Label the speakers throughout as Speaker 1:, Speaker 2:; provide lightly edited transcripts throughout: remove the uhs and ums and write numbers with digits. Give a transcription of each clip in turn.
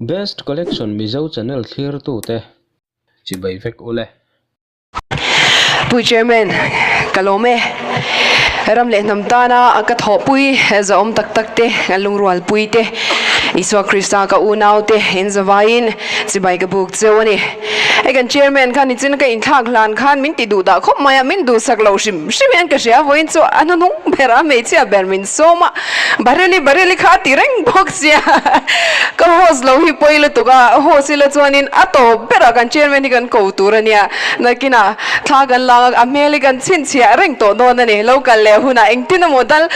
Speaker 1: Best Collection Mizo channel thlirtute chibai vek ule.
Speaker 2: Pui Chairman, ka lawm e. Ram leh hnam tana ka thawhpui zahawm tak tak te, kan lungrualpui te, Isua Krista ka unau te in zavaiin chibai ka buk cheu a ni. Hei kan Chairman khan nichin ka inthlak hlan khan min ti duh dah khawp mai a, min duhsak lo hrim hrim hian ka hria, vawiin chu a hnuhnung ber a hmeichhia ber min sawm a, Bareli Bareli kha a ti reng bawk sia, ka host lo hi pawi lutuk a, host ila chuanin a tawp berah kan Chairman hi kan ko tur a nia, nakinah thla kan lak a, a hmel hi kan chhinchhiah reng tawh dawn a ni, lo kal leh hunah engtin emaw dal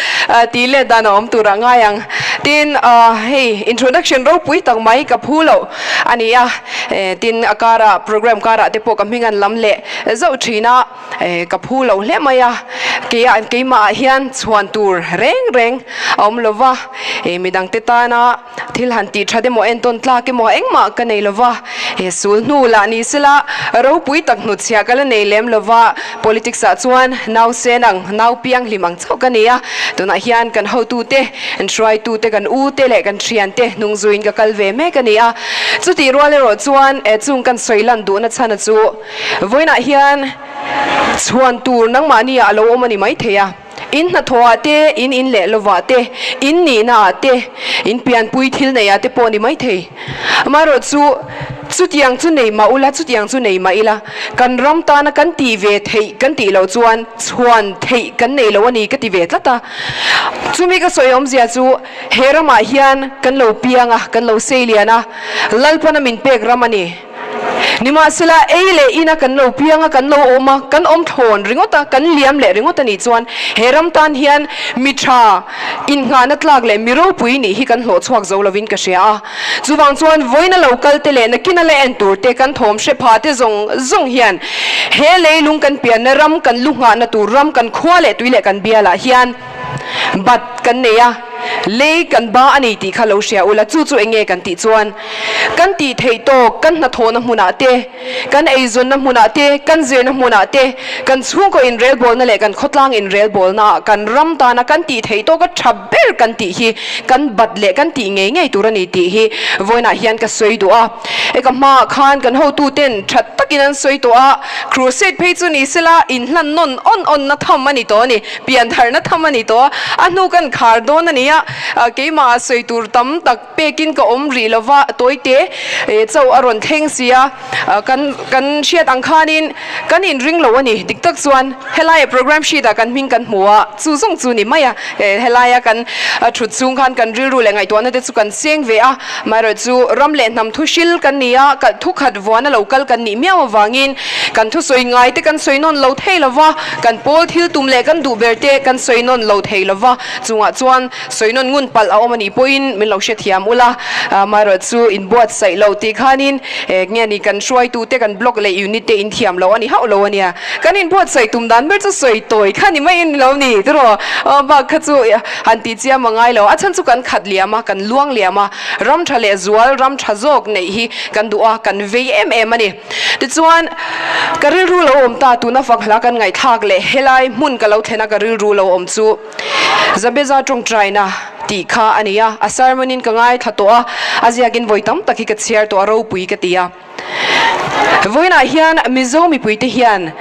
Speaker 2: tih let dan a awm turah ngai ang. Tin, hei introduction ropui tak mai ka phu loh a ni a, tin a karah program karah te pawh ka hming an lam leh zauh thin a, ka phu lo hle mai a, keia keimah ah hian chhuan tur reng reng a awm lo va, midang te tana thil han tih that emaw entawn tlak emaw engmah ka nei lo va, sul hnu lah ni sela ropui tak hnutchhiah ka la nei lem lo va, politics ah chuan nau sen ang nau piang hlim ang chauh ka ni a, tunah hian kan hotute An hruaitute, kan ute leh kan thiante hnungzuiin ka kal ve mek a ni a. Chutih rual erawh chuan chung kan sawi lan duhna chhana chu vawiinah hian chhuan tur nangmahni ah a lo awm a ni maithei a. In hnathawh ah te, in in leh lovah te, in nihna ah te, in pianpui thil neih ah te pawh a ni maithei. Amaherawhchu chutiang chu nei mah ula, chutiang chu nei mah ila, kan ram tana kan tih ve theih kan tih loh chuan chhuan theih kan nei lo a ni ka ti ve tlat a. Chumi ka sawi awmzia chu he ramah hian kan lo piang a, kan lo sei lian a, Lalpana min pek ram a ni. Nimahsela, ei leh ina kan lo piang a, kan lo awm a, kan awm thlawn ringawt a, kan liam leh ringawt a nih chuan he ram tan hian mi tha innghahna tlak leh mi ropui nih hi kan hlawh chhuak zo lovin ka hria a. Chuvang chuan vawiina lo kal te leh nakina la en tur te kan thawm hre pha te zawng zawng hian he leilung kan pianna ram kan lu nghahna tur ram kan khua leh tui leh kan bialah hian bat kan nei a, lei kan ba a ni tih kha lo hria ula chu chu eng nge kan tih chuan kan tih theih tawk kan hnathawhna hmunah te, kan eizawnna hmunah te, kan zirna hmunah te, kan chhungkaw inrelbawlna leh kan khawtlang inrelbawlnaah kan ram tana kan tih theih tawka tha ber kan tih hi kan bat leh kan tih ngei ngei tur a ni tih hi vawiinah hian ka sawi duh a. E ka hmaah khan kan hotuten that takin an sawi tawh a, crusade phei chu ni sela inhlan nawn awn awnna tham a ni tawh a ni, piantharna tham a ni tawh a, a hnu kan khar dawn a ni a, keimahah sawi tur tam tak pekin ka awm rih lo va, tawite chauh a rawn thleng si a, kan kan hriat ang khanin kan inring lo a ni. Dik tak chuan helaia program sheet ah kan hming kan hmu a, chu zawng chu ni mai a, helaia kan thut chhung khan kan rilru leh ngaihtuahna te chu kan seng ve a, amaherawh chu ram leh hnam thu hril kan ni a, thu khat vuana lo kal kan nih miau avangin kan thusawi ngai te kan sawi nawn lo thei lo va, kan pawl thil tum leh kan duh ber te kan sawi nawn lo thei lo va, chungah chuan Sawi nawn ngun palh a awm a nih pawhin min lo hrethiam ula, amaherawh chu inbuatsaih lo tih khanin nge ni kan hruaitute kan block leh unit te inthiam lo a ni hauh lo a nia. Kan inbuatsaih tum dan ber chu sawi tawi kha ni mai in lo ni tiraw bak kha chu han tih chiam a ngai lo. A chhan chu kan khat liam a, kan luang liam a, ram tha leh zual ram tha zawk neih hi kan duh a, kan vei em em a ni. Tichuan, ka rilru lo awm ta tuna fak hla kan ngaihthlak leh helai hmun ka lo thlen a ka rilru lo awm chu Zabeza tawngtaina tih kha a ni a, a sermon in ka ngaithla tawh a, a ziakin vawi tam tak hi ka chhiar tawh a, ropui ka ti a. Vawiinah hian Mizo mipuite hian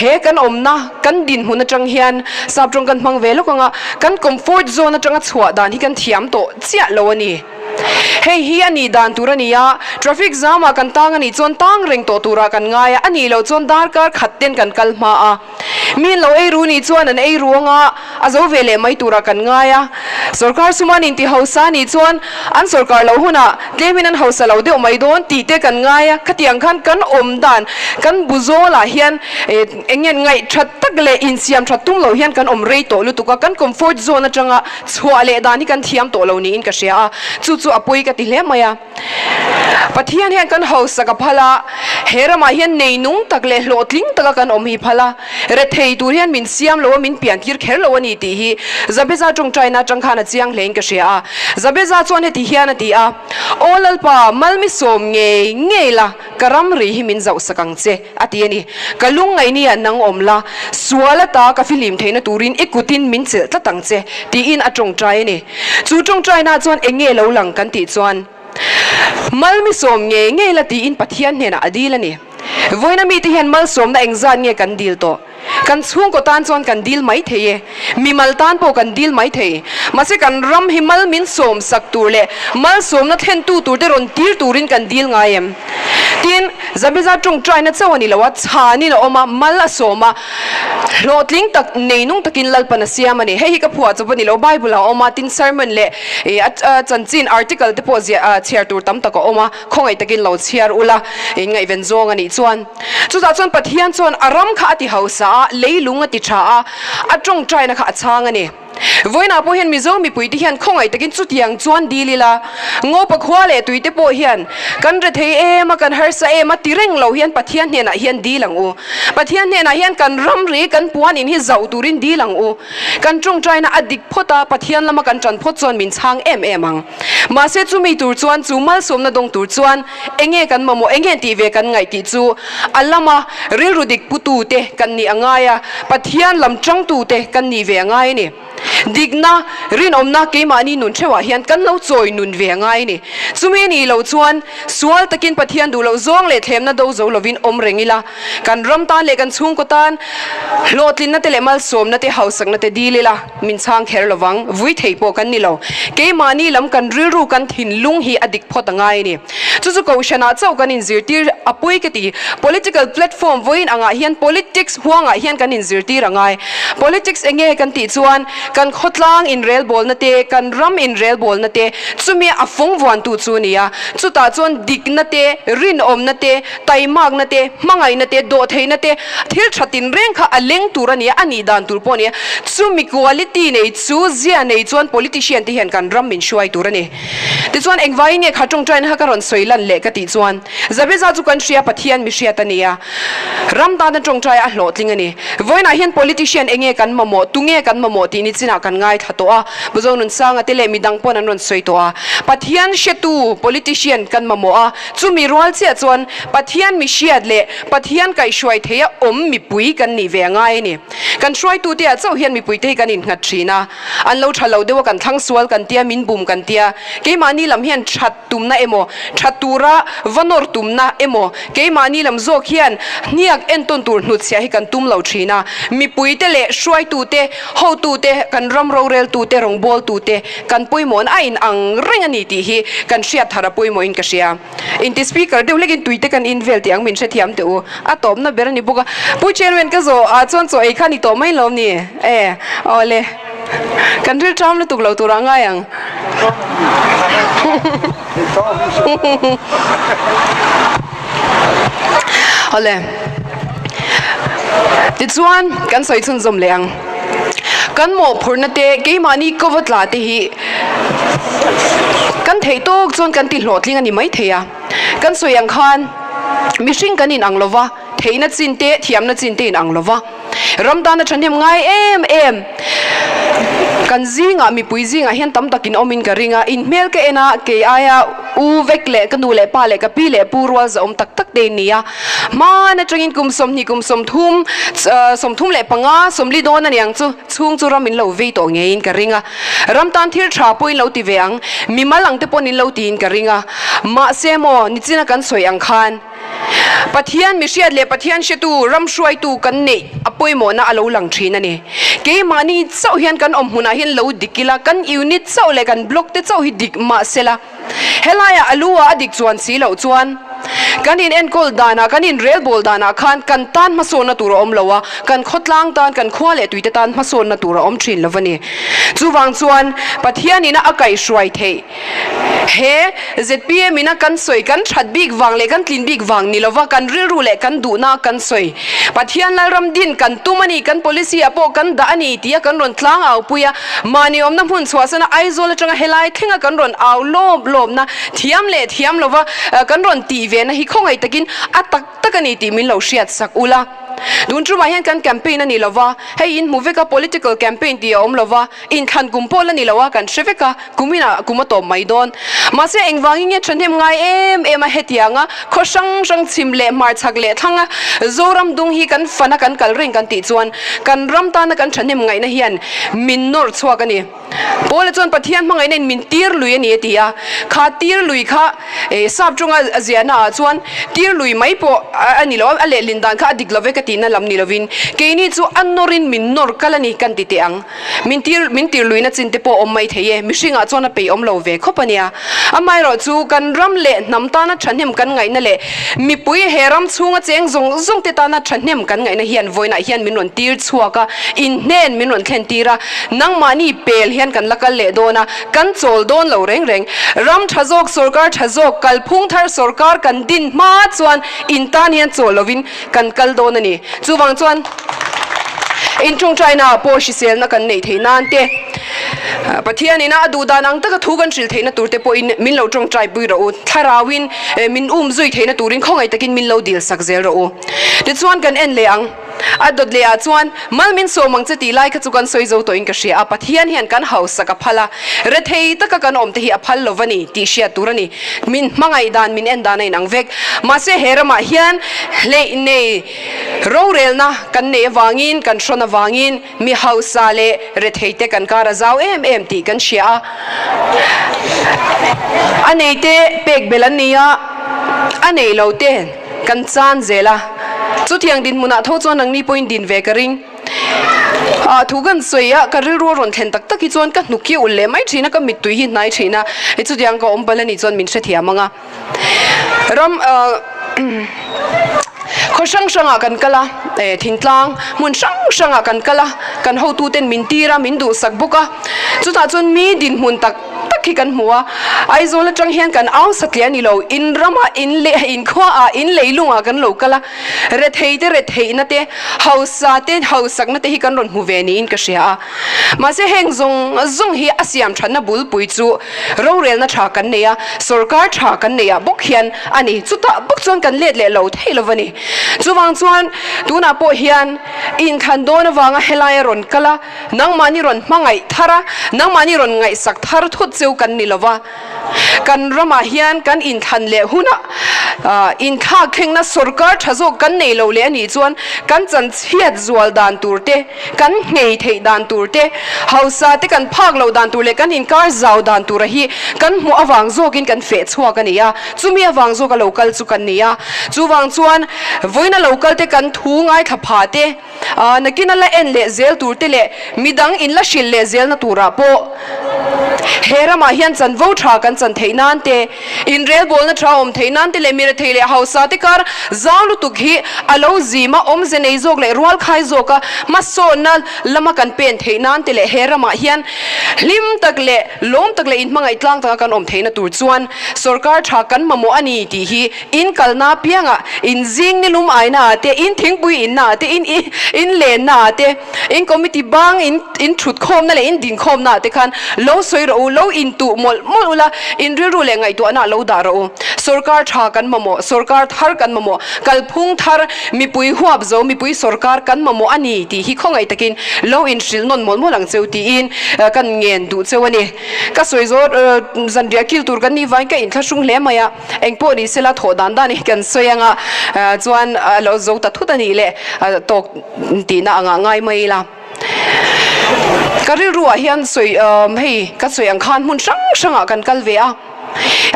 Speaker 2: he kan awmna, kan dinhmun atang hian sap tawng kan hmang ve lawk ang a, kan comfort zone atanga chhuah dan hi kan thiam tawh chiah lo a ni. Hei hi a nih dan tur a ni a, traffic zam ah kan tang a nih chuan tang reng tawh turah kan ngai a, a nih loh chuan darkar khat ten kan kal hma a. Mi lo ei ru nih chuan an ei ru anga a zo ve leh mai turah kan ngai a. Sorkar suman inti hausa nih chuan an sorkar loh hunah tlemin an hausa lo deuh mai dawn tih te kan ngai a. Khatiang khan kan awm dan kan bu zawlah hian eng nge ngaih that tak leh insiam that tum lo hian kan awm rei tawh lutuk a, kan comfort zone atanga chhuah leh dan hi kan thiam tawh lo niin ka hria a, chu chu a pawi ka ti hle mai a. Pathian hian kan hausak a phal a, he ramah hian neinung tak leh hlawhtling taka kan awm hi phal a, rethei tur hian min siam lo a, min pian tir kher lo a ni tih hi Zabeza tawngtaina atang khan a chiang hlein ka hria a. Zabeza chuan heti hian a ti a, Aw Lalpa, malmi sawm ngei ngei la, ka ramri hi min zauhsak ang che, a ti a ni. Ka lungngaihni ah nang awm la, sual ata ka fihlim theihna turin i kutin min chelh tlat ang che, tiin a tawngtai a ni. Chu tawngtaina chuan eng nge lo lang kan tih chuan. Malmisawm ngei ngei la tiin Pathian hnenah a dil a ni. Vawiina mite hian malsawmna engzat nge kan dil tawh? Kan chhungkaw tan chuan kan dil mai thei e, mimal tan pawh kan dil mai thei. Mahse kan ram hi mal min sawm sak tur leh malsawmna thlentu tur te rawn tir turin kan dil ngai em? Tin, Zabeza tawngtaina chauh a ni lo a, chhanin a awm a, mal a sawm a, hlawhtling tak, neinung takin Lalpan a siam a ni. Hei hi ka phuah chawp a ni lo, Bible ah a awm a, tin sermon leh a chanchin article te pawh ziah chhiar tur tam tak a awm a, khawngaih takin lo chhiar ula, inngaihven zawng a nih chuan. Chutah chuan Pathian chuan a ram kha a ti hausa a, leilung a ti tha a, a tawngtaina kha a chhang a ni. Vawiinah pawh hian Mizo mipuite hian khawngaih takin chutiang chuan dil ila, Ngopa khua leh tuite pawh hian kan rethei em a, kan harsa em a ti reng lo hian Pathian hnenah hian dil ang u. Pathian hnenah hian kan ramri, kan puan in hi zauh turin dil ang u. Kan tawngtaina a dik phawt a, Pathian lama kan tan phawt chuan min chhang em em ang. Mahse chumi tur chuan chu malsawmna dawng tur chuan enge kan mamawh, enge tih ve kan ngaih tih chu a lama rilru dik putute kan nih a ngai a, Pathian lam tangtute kan nih ve a ngai a ni. Dikna, rinawmna keimahni nun theuhah hian kan lo chawi nun ve a ngai a ni. Chumi nih loh chuan sual takin Pathian duh loh zawng leh thlemna do zo lovin awm reng ila, kan ram tan leh kan chhungkaw tan hlawhtlinna te leh malsawmna te hausakna te dil ila. Min chhang kher lovang, vui thei pawh kan ni lo. Keimahni lam kan rilru kan thinlung hi a dik phawt a ngai a ni. Chu chu Kohhranah chauh kan inzirtir a pui ka ti. Political platform vawiin angah hian politics huangah hian kan inzirtir a ngai. Politics enge kan tih chuan kan khawtlang inrelbawlna te, kan ram inrelbawlna te chumi a fawng vuantu chu a ni a. Chutah chuan dikna te, rinawmna te, taimakna te, hmangaihna te, dawhtheihna te, thil tha tinreng kha a leng tur a ni a, a nih dan tur pawh a ni a. Chumi quality nei chu zia nei chuan politician te hian kan ram min hruai tur a ni. Tichuan engvaiin nge kha tawngtaina kha ka rawn sawi lan leh ka tih chuan Zabeza chu kan hria Pathian mi hriat a ni a, ram tana tawngtai a hlawhtling a ni. Vawiinah hian politician enge kan mamawh, tunge kan mamawh tih ni chinah kan ngaithla tawh a, Buzawnunsanga te leh midang pawn an rawn sawi tawh a. Pathian hretu politician kan mamawh a, Chumi rual chiah chuan Pathian mi hriat leh Pathian kaihhruai theia awm mipui kan nih ve a ngai a ni. Kan hruaitute ah chauh hian mipuite hi kan innghat thin a, an lo tha lo deuh a kan thlang sual kan tia, min bum kan tia. Keimahni lam hian that tumna emaw, that tura va nawr tumna emaw, keimahni lam zawk hian hniak entawn tur hnutchhiah hi kan tum lo thin a. Mipuite leh hruaitute, hotute, kan ram roreltute, rawngbawltute, Kan pawimawhna a in ang reng a ni tih hi kan hriat thar a pawimawhin ka hria. Inti speaker deuh hlekin tuite kan in vel tih ang min hrethiam teh u. A tawpna ber a ni bawk a. Pu Chairman ka zawh ah chuan chaw ei kha ni tawh mai lawm ni? E, awle. Kan ril ṭam lutuk lo turah ngai ang. Awle. Tichuan kan sawi chhunzawm leh ang. Kan mawhphurhna te, keimahni kawva tla te hi kan theih tawk chuan kan ti hlawhtling a ni maithei a. Kan sawi ang khan mihring kan inang lo va, theihna chin te, thiamna chin te inang lo va. Ram tana thahnem ngai em em kan zingah mipui zingah hian tam takin awmin ka ring a, inhmel ka en a, kei aia u vek leh ka nu leh pa leh ka pi leh pu rual zahawm tak tak te in ni a. Hmaan atangin kum 20 kum 30 35 sawmli dawn a niang chu chhung chu ram in lo vei tawh ngeiin ka ring a. Ram tan thil tha pawhin lo ti ve ang, mimal ang te pawn in lo tiin ka ring a. Mahse maw nichina kan sawi ang khan Pathian mihriat leh Pathian hretu ram hruaitu kan neih a pawimawhna a lo lang thin a ni. Keimahni chauh hian kan awm hmunah hian lo dik ila, kan unit chauh leh kan block te chauh hi dik mahsela, Helaiah a lu ah a dik chuan si loh chuan kan in enkawl danah, kan in relbawl danah khan kan tan hmasawnna tur a awm lo a, kan khawtlang tan, kan khua leh tuite tan hmasawnna tur a awm thin lo a ni. Chuvang chuan Pathian ina a kaihhruai theih he zpm ina kan sawi kan that bik vang leh kan tlin bik vang ni lova kan rilru leh kan duhna kan sawi Pathian Lalram din kan tum a ni, kan policy ah pawh kan dah a ni tia kan rawn tlang au pui a. Mahni awmna hmun chhuahsana Aizawl atanga helai thlenga kan rawn au lawp lawpna, thiam leh thiam lova kan rawn tih vena hi khawngaih takin a tak tak a ni tih min lo hriat sak ula. Tun tumah hian kan campaign a ni lo va, hei in hmu vek a, political campaign tih a awm lo va, inthlan kum pawh la ni lo a, kan hre vek a, kum inah kum a tawp mai dawn. Mahse engvangin nge thahnem ngai em em a hetianga khaw hrang hrang chhim leh hmarchhak leh thlanga Zoram dung hi kan fan a kan kal reng kan tih chuan kan ram tana kan thahnem ngaihna hian min nawr chhuak a ni. Paula chuan Pathian hmangaihna in min tir lui a ni a ti a, kha tir lui kha sap tawnga a ziahna ah chuan tir lui mai pawh a ni lo a, a lehlin dan kha a dik lo ve ka tihna lam ni lovin keini chu a nawrin min nawr kal a ni kan ti teh ang. Min tir min tir luihna chin te pawh awm mai thei e, mihringah chuan a peih awm lo ve khawp a nia. Amaherawhchu kan ram leh hnam tana thahnem kan ngaihna leh mipui he ram chhunga cheng zawng zawng te tana thahnem kan ngaihna hian vawiinah hian min rawn tir chhuak a, inhnen min rawn thlen tir a, nangmahni pel hian kan la kal leh dawn a, kan chawl dawn lo reng reng. Ram tha zawk, sorkar tha zawk, kalphung thar sorkar kan din hma chuan in tan hian chawl lovin kan kal dawn a ni. Chuvang chuan inṭawngṭaina pawh hriselna kan neih theih nan te, Pathian ina a duh dan ang taka thu kan hrilh theihna tur te pawhin min lo ṭawngṭaipui rawh u. Thlarauin min um zui theihna turin khawngaih takin min lo dil sak zel rawh u. Tichuan kan en leh ang. A dawt leh ah chuan mal min sawm ang che tih lai kha chu kan sawi zo tawhin ka hria a, Pathian hian kan hausak a phal a, rethei taka kan awm te hi a phal lo va ni tih hriat tur a ni. Min hmangaih dan, min en dan a inang vek. Mahse he ramah hian hleih nei rorelna kan neih avangin, kan hrawn avangin mi hausa leh rethei te kan kar a zau em em tih kan hria a. A nei te pek belh an ni a, a nei lo te kan chan zel a. Chutiang dinhmunah tho chuan nangni pawhin din ve ka ring. Ah thu kan sawi a, ka rilru a rawn thlen tak tak hi chuan ka hnuk hi ulh leh mai thin a, ka mittui hi hnai thin a, hei chutiang ka awm bal a nih chuan min hrethiam ang a. Ram ah khaw hrang hrangah kan kal a, eh thingtlang hmun hrang hrangah kan kal a, kan hotuten min tir a, min duhsak bawk a, chutah chuan mi dinhmun tak tak hi kan hmu a, Aizawl atang hian kan au satliah a ni lo, in ramah in leh in khuaah in leilungah kan lo kal a. Rethei te retheihna te, hausa te hausakna te hi kan rawn hmu ve niin ka hria a. Mahse heng zawng zawng hi a siam thatna bulpui chu rorelna tha kan nei a, sorkar tha kan neih ah bawk hian a ni. Chutah bawk chuan kan let leh lo thei lo a ni. Chuvang chuan tunah pawh hian inthlan dawn avanga helai a rawn kal a, nangmahni rawn hmangaih thar a, nangmahni rawn ngaihsak thar thut cheu kan ni lo va. Kan ramah hian kan inthlan leh hunah inthlak thlengna sorkar tha zawk kan nei lo leh a nih chuan kan chanchhiat zual dan tur te, kan nghei theih dan tur te, hausa te kan phak loh dan tur leh kan inkar zau dan tura hi kan hmuh avang zawkin kan feh chhuak a ni a, chumi avang zawka lo kal chu kan ni a. Chuvang chuan vawiina lo kal te kan thu ngaithla pha te, Nakin a la en leh zel tur te leh midang in la hrilh leh zelna turah pawh he ramah hian chanvo tha kan chan theih nan te, inrelbawlna tha awm theih nan te leh mi rethei leh hausa te kar zau lutuk hi a lo zim a, awmze nei zawk leh rualkhai zawka hmasawnna lama kan pen theih nan te leh he ramah hian hlim tak leh lawm tak leh inhmangaih tlang taka kan awm theihna tur chuan sorkar tha kan mamawh a ni tih hi In kalna apiangah, in zing nilum aina ah te, in thingpui inna ah te, in in lenna ah te, in committee bang in in thut khawmna leh in din khawmna ah te khan lo sawi rawh u, lo intuh mawlh mawlh ula, in rilru leh ngaihtuahna ah lo dah rawh u. Sorkar tha kan mamawh, sorkar thar kan mamawh, kalphung thar, mipui huap zo, mipui sorkar kan mamawh a ni tih hi khawngaih takin lo inhrilh nawn mawlh mawlh ang cheu tiin kan ngen duh cheu a ni. Ka sawi zawt zanriah kil tur kan nih vangin ka inthlahrung hle mai a. Eng pawh ni sela thawh dan dan hi kan sawi anga chuan a lo zo ta thut a nih leh tawk tihna angah ngai mai ila. Ka rilruah hian sawi hei ka sawi ang khan hmun hrang hrangah kan kal ve a,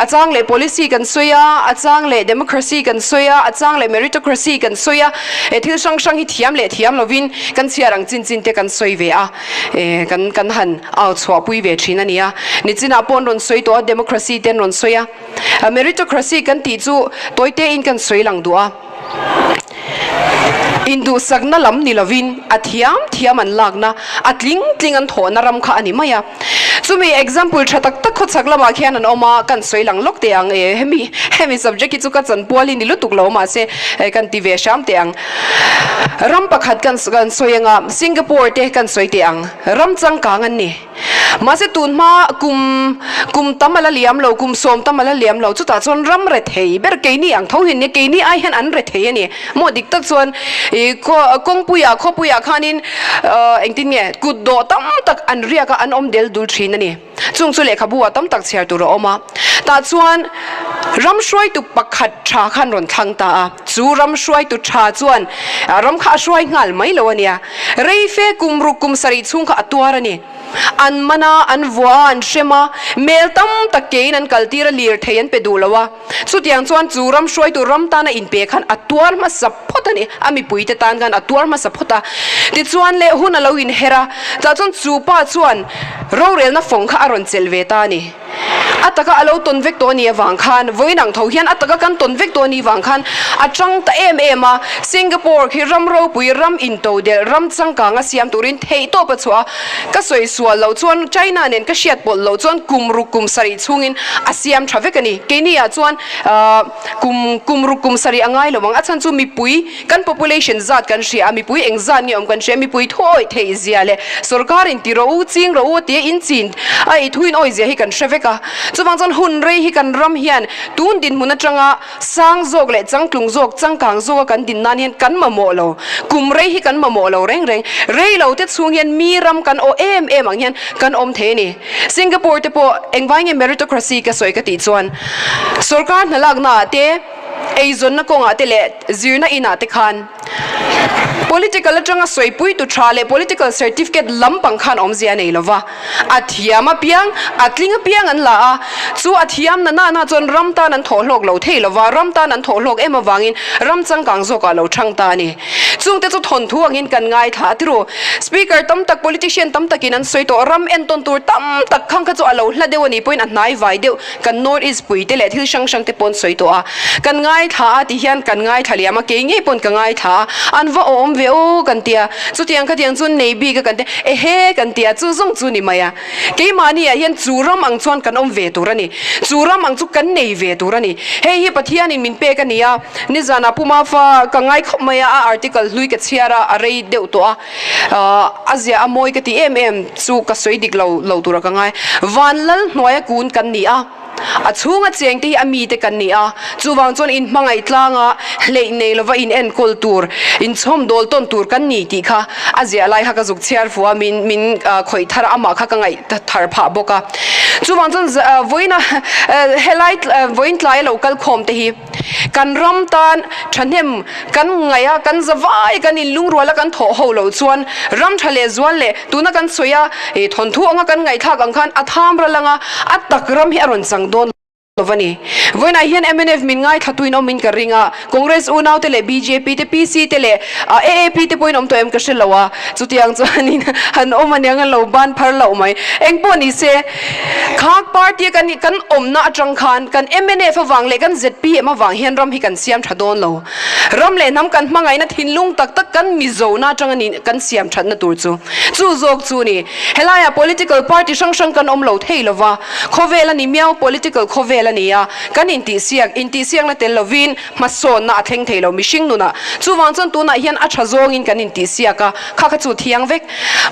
Speaker 2: a chang leh policy kan sawi a, a chang leh democracy kan sawi a, a chang leh meritocracy kan sawi a, thil hrang hrang hi thiam leh thiam lovin kan chhiar ang chin chin te kan sawi ve a, kan kan han au chhuahpui ve thin a nia. Nichinah pawh an rawn sawi tawh a, democracy te an rawn sawi a. Meritocracy kan tih chu tawitein kan sawi lang duh a, induhsakna lam ni lovin a thiam thiam an lakna, a tling tling an thawhna ram kha a ni mai a. Chumi example tha tak tak khawchhak lamah khian an awm a, kan sawi lang lawk teh ang e, hemi hemi subject hi chu ka chanpual hi ni lutuk lo mahse kan ti ve hram teh ang. Ram pakhat kan kan sawi anga Singapore te kan sawi teh ang, ram changkang an ni. Mahse tun hma kum kum tam a la liam lo, kum sawm tam a la liam lo, chutah chuan ram re thei ber keini ang tho hi nia, keini ai hian an re thei a ni. Maw dik tak chuan i. I kawngpuiah khawpuiah khanin engtin nge kut dawh tam tak an riak a, an awm del dul thin a ni. Chung chu lehkhabu ah tam tak chhiar tur a awm a. Tah chuan ram hruaitu pakhat tha khan rawn thlang ta a. Chu ram hruaitu tha chuan ram kha a hruai nghal mai lo a nia. Reife kum ruk kum sarih chhung kha a tuar a ni. An man a, an vua a, an hrem a, mel tam tak keiin an kaltir a, lirthei an pe duh lo a. Chutiang chuan chu ram hruaitu ram tana inpe khan a tuar hmasa phawt a ni, a mipuite tan khan a tuar hmasa phawt a. Tichuan leh hun a lo inher a, tah chuan chu pa chuan rorelna fawng kha a rawn chelh ve ta a ni. A taka a lo tawn vek tawh a nih avang khan, vawiin ang tho hian a taka kan tawn vek tawh a nih vang khan a chang ta em em a. Singapore khi ram ropui, ram intodelh, ram changkang a siam turin theihtawp a chhuah a. Ka sawi sual loh chuan China nen ka hriat pawlh loh chuan kum ruk kum sarih chhungin a siam tha vek a ni. Keini ah chuan kum kum ruk kum sarih a ngai lo ang. A chhan chu mipui kan population zat kan hria a, mipui eng zat nge awm kan hria, mipui thu awih theih zia leh sorkar in ti rawh u, ching rawh u a tia in chin a i thu in awih zia hi kan hre vek a. Chuvang chuan hun rei hi kan ram hian tun dinhmun atanga Sang zawk leh changtlung zawk, changkang zawka kan din nan hian kan mamawh lo. Kum rei hi kan mamawh lo reng reng. Rei lo te chhung hian mi ram kan aw em em ang hian kan awm thei a ni. Singapore te pawh engvai nge meritocracy ka sawi ka tih chuan sorkar hna laknaah te, eizawnna kawngah te leh zirna inah te khan Political atanga sawipuitu tha leh political certificate lampang khan awmzia a nei lova, a thiam apiang, a tling apiang an la a, chu a thiam na nana chuan ram tan an thawh hlawk lo thei lova, ram tan an thawh hlawk em avangin ram changkang zawkah lo thang ta a ni. Chungte chu thawnthu angin kan ngaithla a tiru. Speaker tam tak, politician tam takin an sawi tawh, ram entawn tur tam tak khang kha chu a lo hla deuh a nih pawhin a hnai vai deuh Kan North East pui te leh thil hrang hrang te pawn sawi tawh a, kan ngaithla a ti hian kan ngaithla liam a, kei ngei pawn ka ngaithla a, an va awm ve aw kan ti a, chutiang khatiang chu nei bik a kan ti a, ehe kan ti a, chu zawng chu ni mai a, keimahni ah hian chu ram ang chuan kan awm ve tur a ni, chu ram ang chu kan nei ve tur a ni, hei hi Pathianin min pek a ni a, nizanah Pu Mafa ka ngai khawp mai a, a article hlui ka chhiar a, a rei deuh tawh a. A zia a mawi ka ti em em chu ka sawi dik lo lo tura ka ngai. Van lal hnuaia kun kan ni a, a chhunga cheng te hi a mite kan ni a, chuvang chuan in hmangaih tlanga hleih nei lova in enkawl tur, in chhawm dawl tawn tur kan ni tih kha a ziah lai kha ka zuk chhiar fu a, min min khawih thar a, amah kha ka ngaih thar phah bawk a. Chuvang chuan vawiina helai vawiin tlaia lo kal khawm te hi, Kan ram tan thahnem kan ngaih a, kan zavai kan inlungrual a kan thawh ho loh chuan ram tha leh zual leh tuna kan sawi a, thawnthu anga kan ngaihthlak ang khan a tham ral anga a tak ram hi a rawn chang dawn lo a ni. Vawiinah hian mnf min ngaithlatuin awmin ka ring a, Congress unaute leh bjp te, PC te leh AAP te pawhin awm tawh em ka hre lo a, chutiang chuanin han awm aniang an lo ban phar loh mai. Engpawh ni se. Khak party a kan kan awmna atang khan kan mnf avang leh kan zpm avang hian ram hi kan siam tha dawn lo. Ram leh hnam kan hmangaihna thinlung tak tak kan Mizona atang a ni kan siam thatna tur chu. Chu zawk chu ni. Helaiah political party hrang hrang kan awm lo thei lova, khawvel a ni miau political khawvel a ni a, kan intihsiak intihsiakna tel lovin hmasawnna a thleng thei lo mihring nunah. Chuvang chuan tunah hian a tha zawngin kan intihsiak a, kha kha chu thiang vek.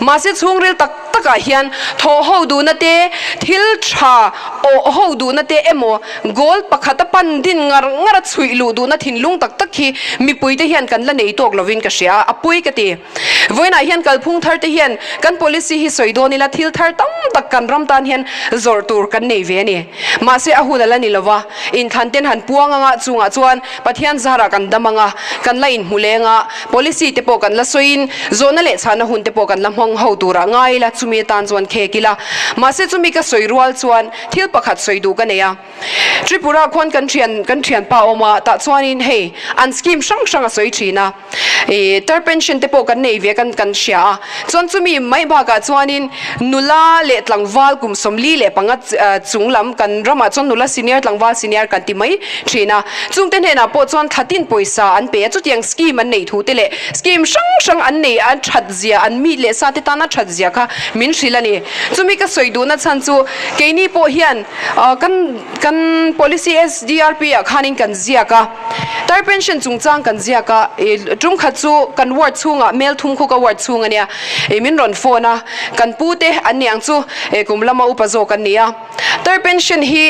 Speaker 2: Mahse chhungril tak. Takah hian thawh ho duhna te, thil tha awh ho duhna te emaw goal pakhata pan din ngar ngar a chhuih luh duhna thinlung tak tak hi mipuite hian kan la nei tawk lovin ka hria a, a pui ka ti. Vawiinah hian kalphung thar te hian kan policy hi sawi dawn ila thil thar tam tak kan ram tan hian zawrh tur kan nei ve a ni. Mahse a hun a la ni lova, inthlan ten han puang anga chungah chuan Pathian zarah kan dam anga, kan la inhmu leng a, policy te pawh kan la sawiin, zawhna leh chhahna hun te pawh kan la hmang ho turah ngai ila, chumi atan chuan khek ila. Mahse chumi ka sawi rual chuan thil pakhat sawi duh ka nei a. Tripura khuan kan thian kan thianpa awm a, tah chuanin hei an scheme hrang hrang a sawi thin a. I tar pension te pawh kan nei ve kan kan hria a, chuan chumi mai bakah chuanin nula leh tlangval kum 45 chung lam kan ramah chuan nula senior tlangval senior kan ti mai thin a, chungte hnenah pawh chuan thlatin pawisa an pe a, chutiang scheme an neih thu te leh scheme hrang hrang an nei an that zia an mi leh sa te tana that zia kha min hrilh a ni. Chumi ka sawi duhna chhan chu keini pawh hian kan kan policy SDRP ah khanin kan ziak a. Tar pension chungchang kan ziak a, i tum khat chu kan ward chhungah mel thum khu ka ward chhung a nia, i min rawn phone a, kan pu te an ni ang chu, i kum lama upa zawk an ni a. Tar pension hi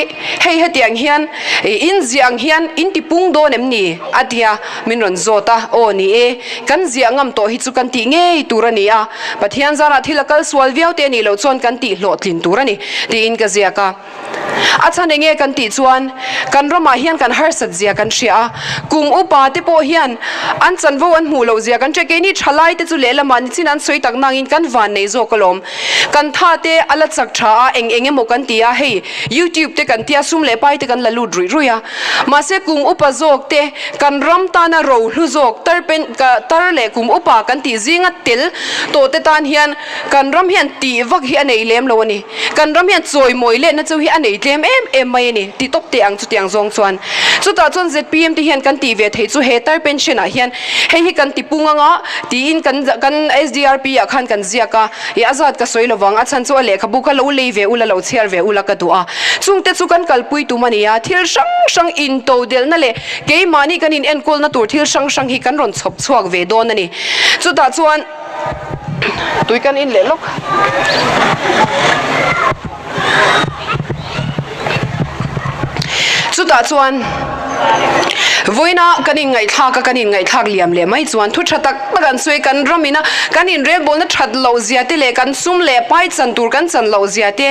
Speaker 2: hei hetiang hian in ziah ang hian in ti pung dawn em ni? a ti a, min rawn zawt a, Aw ni e, kan ziah ngam tawh hi chu kan tih ngei tur a ni a, Pathian zarah thil a kal sual viau te a nih loh chuan kan tih hlawhtlin tur a ni, tiin ka ziak a. A chhan enge kan tih chuan kan ramah hian kan harsat zia kan hria a, kum upa te pawh hian an chanvo an hmuh loh zia kan hria. Keini thalai te chu lehlamah nichin an sawi tak nangin kan van nei zawk alawm. Kan tha te a la chak tha a, eng eng emaw kan ti a, hei YouTube te kan tia sum leh pai te kan la lut ruih ruih a. Mahse kum upa zawk te kan ram tana ro hlu zawk tar pen tar leh kum upa kan tih zinga tel tawh te tan hian kan ram hian tih vak hi a nei lem lo a ni. Kan ram hian chawimawi lehna chu hi a nei tlem em em mai a ni ti tawp teh ang chutiang zawng chuan. Chutah chuan zpm te hian kan tih ve theih chu he tar pension ah hian hei hi kan ti pung anga tiin kan kan SDRP ah khan kan ziak a, i a zat ka sawi lovang a chhan chu a lehkhabu kha lo lei ve ula lo chhiar ve ula ka duh a. Chungte chu kan kalpui tum a ni a, thil hrang hrang into delhna leh keimahni kan inenkawlna tur thil hrang hrang hi kan rawn chhawp chhuak ve dawn a ni. Chutah chuan. Tui kan in leh lawk. Chutah chuan vawiina kan inngaihthlak a, kan inngaihthlak liam leh mai chuan thu tha tak tak an sawi kan ram ina kan inrelbawlna that loh zia te leh kan sum leh pai chan tur kan chan loh zia te,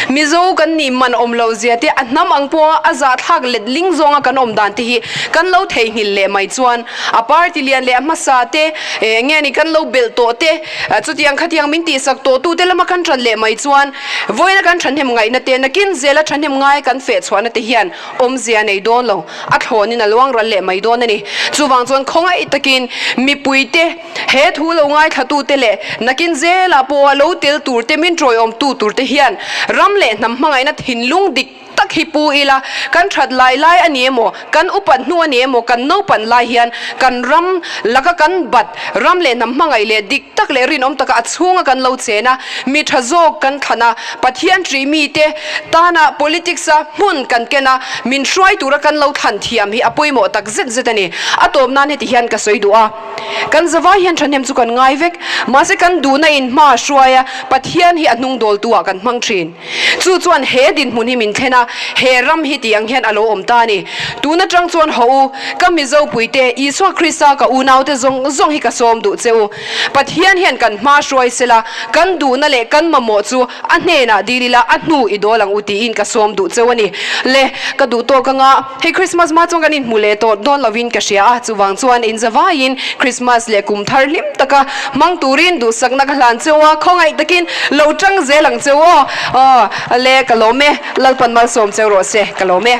Speaker 2: Mizo kan nih man awm loh zia te, a hnam ang pawha a zahthlak let ling zawnga kan awm dan te hi kan lo theihnghilh leh mai chuan A party lian leh a hmasa te, eng nge ni kan lo belh tawh te, chutiang khatiang min tihsak tawh tute lama kan ṭan leh mai chuan vawiina kan ṭhahnem ngaihna te, nakin zela ṭhahnem ngai kan feh chhuahna te hian awmzia nei dawn lo, a thlawnin a luang ral leh mai dawn a ni. Chuvang chuan khawngaih takin mipuite he thu lo ngaithlatute leh nakin zelah pawha lo tel turte, min ṭawiawmtu turte hian ram leh hnam hmangaihna thinlung dik tak hi pu ila, kan that lai lai a ni emaw, kan upat hnu a ni emaw, kan naupan lai hian kan ram laka kan bat, ram leh hnam hmangaih leh dik tak leh rinawm taka a chhunga kan lo chen a, mi tha zawk kan thlan a, Pathian ṭih mite tana politics a hmun kan ken a, min hruai tura kan lo thlan thiam hi a pawimawh tak zet zet a ni. A tawp nan heti hian ka sawi duh a, kan zavai hian thahnem chu kan ngai vek, mahse kan duhna in hma a hruai a, Pathian hi a hnung dawltu ah kan hmang thin. Chu chuan he dinhmun hi min thlen a, he ram hi tih ang hian a lo awm ta a ni. Tun atang chuan haw u, ka Mizo puite, Isua Krista ka unaute zawng zawng hi ka sawm duh che u. Pathian hian kan hma hruai sela, kan duhna leh kan mamawh chu a hnenah dil ila, a hnu i dawl ang u tiin ka sawm duh cheu a ni. Le, ka duh tawk anga, hei Krismas hma chuan kan inhmu leh tawh dawn lovin ka hria a, chuvang chuan inzavaiin Krismas leh kum thar hlim taka hmang turin duhsakna ka hlan cheu a, khawngaih takin lo tang zel ang cheu aw. Aw, le, ka lawm e, Lalpan malsawm cheu rawh se, ka lawm e.